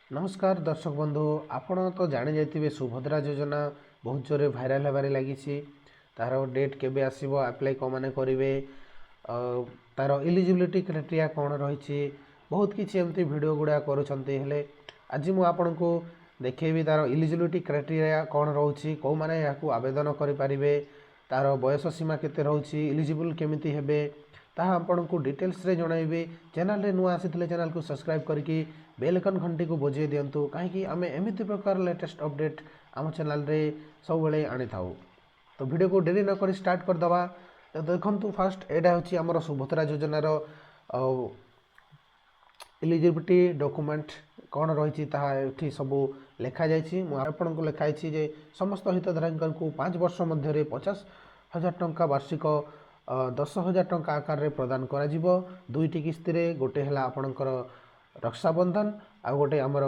ନମସ୍କାର ଦର୍ଶକ ବନ୍ଧୁ, ଆପଣ ତ ଜାଣିଯାଇଥିବେ, ସୁଭଦ୍ରା ଯୋଜନା ବହୁତ ଜୋରରେ ଭାଇରାଲ୍ ହେବାରେ ଲାଗିଛି। ତା'ର ଡେଟ୍ କେବେ ଆସିବ, ଆପ୍ଲାଏ କେଉଁମାନେ କରିବେ, ତା'ର ଇଲିଜିବିଲିଟି କ୍ରାଇଟେରିଆ କ'ଣ ରହିଛି, ବହୁତ କିଛି ଏମିତି ଭିଡ଼ିଓ ଗୁଡ଼ା କରୁଛନ୍ତି। ହେଲେ ଆଜି ମୁଁ ଆପଣଙ୍କୁ ଦେଖେଇବି ତା'ର ଇଲିଜିବିଲିଟି କ୍ରାଇଟେରିଆ କ'ଣ ରହୁଛି, କେଉଁମାନେ ଏହାକୁ ଆବେଦନ କରିପାରିବେ, ତା'ର ବୟସ ସୀମା କେତେ ରହୁଛି, ଇଲିଜିବୁଲ୍ କେମିତି ହେବେ, ତାହା ଆପଣଙ୍କୁ ଡିଟେଲ୍ସରେ ଜଣାଇବି। ଚ୍ୟାନେଲରେ ନୂଆ ଆସିଥିଲେ ଚ୍ୟାନେଲକୁ ସବସ୍କ୍ରାଇବ୍ କରିକି ବେଲ୍ ଆଇକନ୍ ଘଣ୍ଟିକୁ ବଜାଇ ଦିଅନ୍ତୁ, କାହିଁକି ଆମେ ଏମିତି ପ୍ରକାର ଲେଟେଷ୍ଟ ଅପଡ଼େଟ୍ ଆମ ଚ୍ୟାନେଲରେ ସବୁବେଳେ ଆଣିଥାଉ। ତ ଭିଡ଼ିଓକୁ ଡେରି ନକରି ଷ୍ଟାର୍ଟ କରିଦେବା। ତ ଦେଖନ୍ତୁ, ଫାଷ୍ଟ ଏଇଟା ହେଉଛି ଆମର ସୁଭଦ୍ରା ଯୋଜନାର ଇଲିଜିବିଲିଟି ଡକୁମେଣ୍ଟ କ'ଣ ରହିଛି, ତାହା ଏଠି ସବୁ ଲେଖାଯାଇଛି। ମୁଁ ଆପଣଙ୍କୁ ଲେଖାହେଇଛି ଯେ ସମସ୍ତ ହିତାଧିକାରୀଙ୍କୁ 5 ବର୍ଷ ମଧ୍ୟରେ 50,000 ଟଙ୍କା ବାର୍ଷିକ 10,000 ଟଙ୍କା ଆକାରରେ ପ୍ରଦାନ କରାଯିବ ଦୁଇଟି କିସ୍ତିରେ। ଗୋଟେ ହେଲା ଆପଣଙ୍କର ରକ୍ଷାବନ୍ଧନ, ଆଉ ଗୋଟେ ଆମର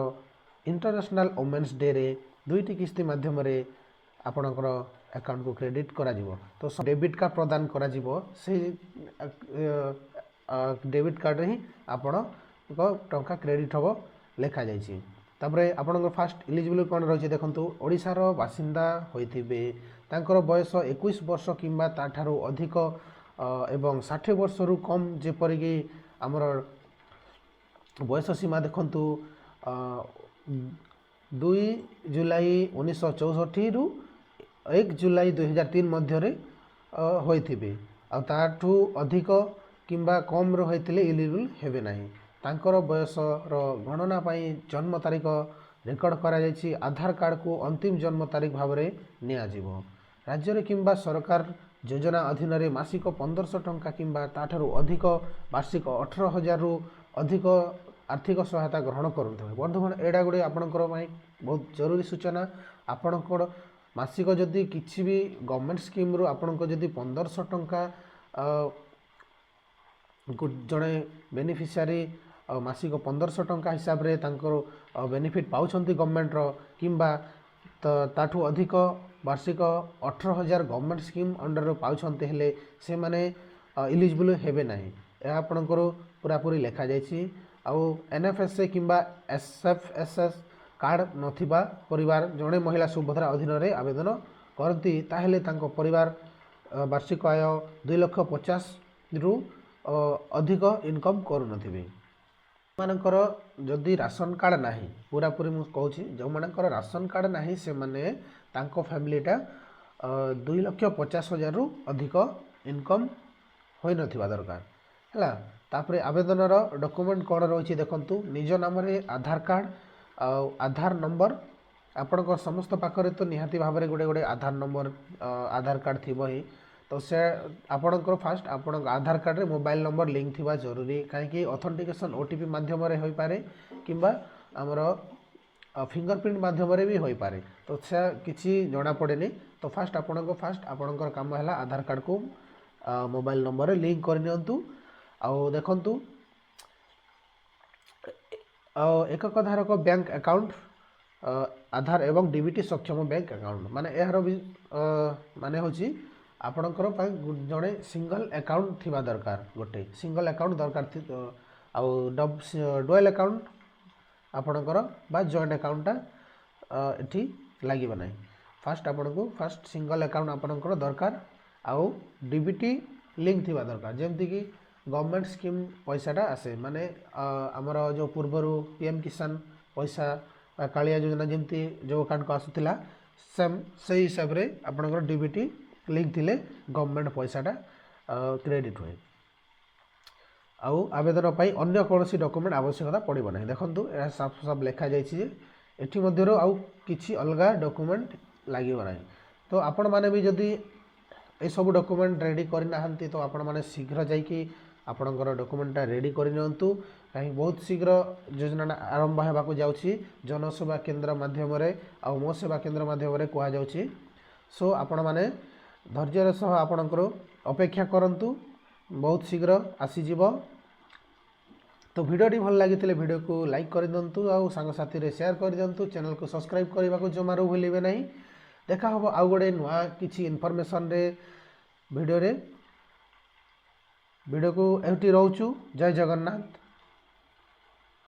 ଇଣ୍ଟରନ୍ୟାସନାଲ୍ ଓମେନ୍ସ ଡେରେ ଦୁଇଟି କିସ୍ତି ମାଧ୍ୟମରେ ଆପଣଙ୍କର ଆକାଉଣ୍ଟକୁ କ୍ରେଡ଼ିଟ୍ କରାଯିବ। ତ ଡେବିଟ୍ କାର୍ଡ଼ ପ୍ରଦାନ କରାଯିବ, ସେଇ ଡେବିଟ୍ କାର୍ଡ଼ରେ ହିଁ ଆପଣଙ୍କ ଟଙ୍କା କ୍ରେଡ଼ିଟ୍ ହେବ ଲେଖାଯାଇଛି। ତାପରେ ଆପଣଙ୍କର ଫାଷ୍ଟ ଇଲିଜିବଲ୍ କ'ଣ ରହିଛି ଦେଖନ୍ତୁ। ଓଡ଼ିଶାର ବାସିନ୍ଦା ହୋଇଥିବେ, ତାଙ୍କର ବୟସ 21 ବର୍ଷ କିମ୍ବା ତାଠାରୁ ଅଧିକ ଏବଂ 60 ବର୍ଷରୁ କମ୍। ଯେପରିକି ଆମର ବୟସ ସୀମା ଦେଖନ୍ତୁ, 2 ଜୁଲାଇ 1964ରୁ 1 ଜୁଲାଇ 2003 ମଧ୍ୟରେ ହୋଇଥିବେ। ଆଉ ତାଠୁ ଅଧିକ କିମ୍ବା କମ୍ର ହୋଇଥିଲେ ଇଲିଜିବଲ୍ ହେବେ ନାହିଁ। ତାଙ୍କର ବୟସର ଗଣନା ପାଇଁ ଜନ୍ମ ତାରିଖ ରେକର୍ଡ଼ କରାଯାଇଛି। ଆଧାର କାର୍ଡ଼କୁ ଅନ୍ତିମ ଜନ୍ମ ତାରିଖ ଭାବରେ ନିଆଯିବ। ରାଜ୍ୟରେ କିମ୍ବା ସରକାର ଯୋଜନା ଅଧୀନରେ ମାସିକ 1500 ଟଙ୍କା କିମ୍ବା ତାଠାରୁ ଅଧିକ ବାର୍ଷିକ 18,000ରୁ ଅଧିକ ଆର୍ଥିକ ସହାୟତା ଗ୍ରହଣ କରୁଥିବେ। ବନ୍ଧୁଗଣ, ଏଇଟା ଗୁଡ଼ିଏ ଆପଣଙ୍କର ପାଇଁ ବହୁତ ଜରୁରୀ ସୂଚନା। ଆପଣଙ୍କର ମାସିକ ଯଦି କିଛି ବି ଗଭର୍ଣ୍ଣମେଣ୍ଟ ସ୍କିମ୍ରୁ ଆପଣଙ୍କ ଯଦି 1500 ଟଙ୍କା ଜଣେ ବେନିଫିସିଆରୀ ମାସିକ 1500 ଟଙ୍କା ହିସାବରେ ତାଙ୍କର ବେନିଫିଟ୍ ପାଉଛନ୍ତି ଗଭର୍ଣ୍ଣମେଣ୍ଟର, କିମ୍ବା ତ ତାଠୁ ଅଧିକ ବାର୍ଷିକ 18,000 ଗଭର୍ଣ୍ଣମେଣ୍ଟ ସ୍କିମ୍ ଅଣ୍ଡରରେ ପାଉଛନ୍ତି, ହେଲେ ସେମାନେ ଇଲିଜିବଲ୍ ହେବେ ନାହିଁ। ଏହା ଆପଣଙ୍କର ପୁରାପୁରି ଲେଖାଯାଇଛି। ଆଉ ଏନ୍ ଏଫ୍ ଏସ୍ ଏ କିମ୍ବା S F S S card ନଥିବା ପରିବାର ଜଣେ ମହିଳା ସୁଭଦ୍ରା ଅଧୀନରେ ଆବେଦନ କରନ୍ତି, ତାହେଲେ ତାଙ୍କ ପରିବାର ବାର୍ଷିକ ଆୟ 2 ଲକ୍ଷ 50ରୁ ଅଧିକ ଇନକମ୍ କରୁନଥିବେ। ମାନଙ୍କର ଯଦି ରାସନ କାର୍ଡ଼ ନାହିଁ, ପୁରାପୁରି ମୁଁ କହୁଛି, ଯେଉଁମାନଙ୍କର ରାସନ କାର୍ଡ଼ ନାହିଁ, ସେମାନେ ତାଙ୍କ ଫ୍ୟାମିଲିଟା 2 ଲକ୍ଷ 50 ହଜାରରୁ ଅଧିକ ଇନକମ୍ ହୋଇନଥିବା ଦରକାର ହେଲା। ତାପରେ ଆବେଦନର ଡକୁମେଣ୍ଟ କ'ଣ ରହିଛି ଦେଖନ୍ତୁ। ନିଜ ନାମରେ ଆଧାର କାର୍ଡ଼ ଆଉ ଆଧାର ନମ୍ବର। ଆପଣଙ୍କ ସମସ୍ତ ପାଖରେ ତ ନିହାତି ଭାବରେ ଗୋଟେ ଗୋଟେ ଆଧାର ନମ୍ବର, ଆଧାର କାର୍ଡ଼ ଥିବ ହିଁ। ତ ସେ ଆପଣଙ୍କର ଫାଷ୍ଟ ଆପଣଙ୍କ ଆଧାର କାର୍ଡ଼ରେ ମୋବାଇଲ ନମ୍ବର ଲିଙ୍କ ଥିବା ଜରୁରୀ, କାହିଁକି ଅଥେଣ୍ଟିକେସନ୍ ଓଟିପି ମାଧ୍ୟମରେ ହୋଇପାରେ କିମ୍ବା ଆମର ଫିଙ୍ଗର ପ୍ରିଣ୍ଟ ମାଧ୍ୟମରେ ବି ହୋଇପାରେ। ତ ସେ କିଛି ଜଣାପଡ଼େନି। ତ ଫାଷ୍ଟ ଆପଣଙ୍କର କାମ ହେଲା ଆଧାର କାର୍ଡ଼କୁ ମୋବାଇଲ ନମ୍ବରରେ ଲିଙ୍କ କରିନିଅନ୍ତୁ। ଆଉ ଦେଖନ୍ତୁ, ଆଉ ଏକକ ଧାରକ ବ୍ୟାଙ୍କ ଆକାଉଣ୍ଟ, ଆଧାର ଏବଂ ଡିବିଟି ସକ୍ଷମ ବ୍ୟାଙ୍କ ଆକାଉଣ୍ଟ। ମାନେ ଏହାର ବି ମାନେ ହେଉଛି ଆପଣଙ୍କର ପାଇଁ ଜଣେ ସିଙ୍ଗଲ ଆକାଉଣ୍ଟ ଥିବା ଦରକାର, ଗୋଟେ ସିଙ୍ଗଲ ଆକାଉଣ୍ଟ ଦରକାର। ଆଉ ଡୁଏଲ୍ ଆକାଉଣ୍ଟ ଆପଣଙ୍କର ବା ଜଏଣ୍ଟ ଆକାଉଣ୍ଟଟା ଏଠି ଲାଗିବ ନାହିଁ। ଫାଷ୍ଟ ଆପଣଙ୍କୁ ଫାଷ୍ଟ ସିଙ୍ଗଲ ଆକାଉଣ୍ଟ ଆପଣଙ୍କର ଦରକାର ଆଉ ଡିବିଟି ଲିଙ୍କ ଥିବା ଦରକାର, ଯେମିତିକି ଗଭର୍ଣ୍ଣମେଣ୍ଟ ସ୍କିମ୍ ପଇସାଟା ଆସେ। ମାନେ ଆମର ଯେଉଁ ପୂର୍ବରୁ ପିଏମ୍ କିଷାନ ପଇସା ବା କାଳିଆ ଯୋଜନା ଯେମିତି ଯେଉଁ ଆକାଉଣ୍ଟକୁ ଆସୁଥିଲା, ସେମ୍ ସେଇ ହିସାବରେ ଆପଣଙ୍କର ଡିବିଟି ଲିଙ୍କ ଥିଲେ ଗଭର୍ଣ୍ଣମେଣ୍ଟ ପଇସାଟା କ୍ରେଡ଼ିଟ୍ ହୁଏ। ଆଉ ଆବେଦନ ପାଇଁ ଅନ୍ୟ କୌଣସି ଡକୁମେଣ୍ଟ ଆବଶ୍ୟକତା ପଡ଼ିବ ନାହିଁ। ଦେଖନ୍ତୁ, ଏହା ସାଫ ସାଫ ଲେଖାଯାଇଛି ଯେ ଏଠି ମଧ୍ୟରୁ ଆଉ କିଛି ଅଲଗା ଡକୁମେଣ୍ଟ ଲାଗିବ ନାହିଁ। ତ ଆପଣମାନେ ବି ଯଦି ଏସବୁ ଡକୁମେଣ୍ଟ ରେଡ଼ି କରିନାହାନ୍ତି, ତ ଆପଣମାନେ ଶୀଘ୍ର ଯାଇକି ଆପଣଙ୍କର ଡକୁମେଣ୍ଟଟା ରେଡ଼ି କରିନିଅନ୍ତୁ, କାହିଁକି ବହୁତ ଶୀଘ୍ର ଯୋଜନାଟା ଆରମ୍ଭ ହେବାକୁ ଯାଉଛି ଜନସେବା କେନ୍ଦ୍ର ମାଧ୍ୟମରେ ଆଉ ମୋ ସେବା କେନ୍ଦ୍ର ମାଧ୍ୟମରେ କୁହାଯାଉଛି। ସୋ ଆପଣମାନେ ଧୈର୍ଯ୍ୟର ସହ ଆପଣଙ୍କର ଅପେକ୍ଷା କରନ୍ତୁ, ବହୁତ ଶୀଘ୍ର ଆସିଯିବ। ତ ଭିଡ଼ିଓଟି ଭଲ ଲାଗିଥିଲେ ଭିଡ଼ିଓକୁ ଲାଇକ୍ କରିଦିଅନ୍ତୁ ଆଉ ସାଙ୍ଗସାଥିରେ ସେୟାର କରିଦିଅନ୍ତୁ। ଚ୍ୟାନେଲକୁ ସବସ୍କ୍ରାଇବ୍ କରିବାକୁ ଜମାରୁ ଭୁଲିବେ ନାହିଁ। ଦେଖା ହେବ ଆଉ ଗୋଟେ ନୂଆ କିଛି ଇନଫର୍ମେସନରେ ଭିଡ଼ିଓରେ। ଭିଡ଼ିଓକୁ ଏଇଠି ରହୁଛୁ। ଜୟ ଜଗନ୍ନାଥ।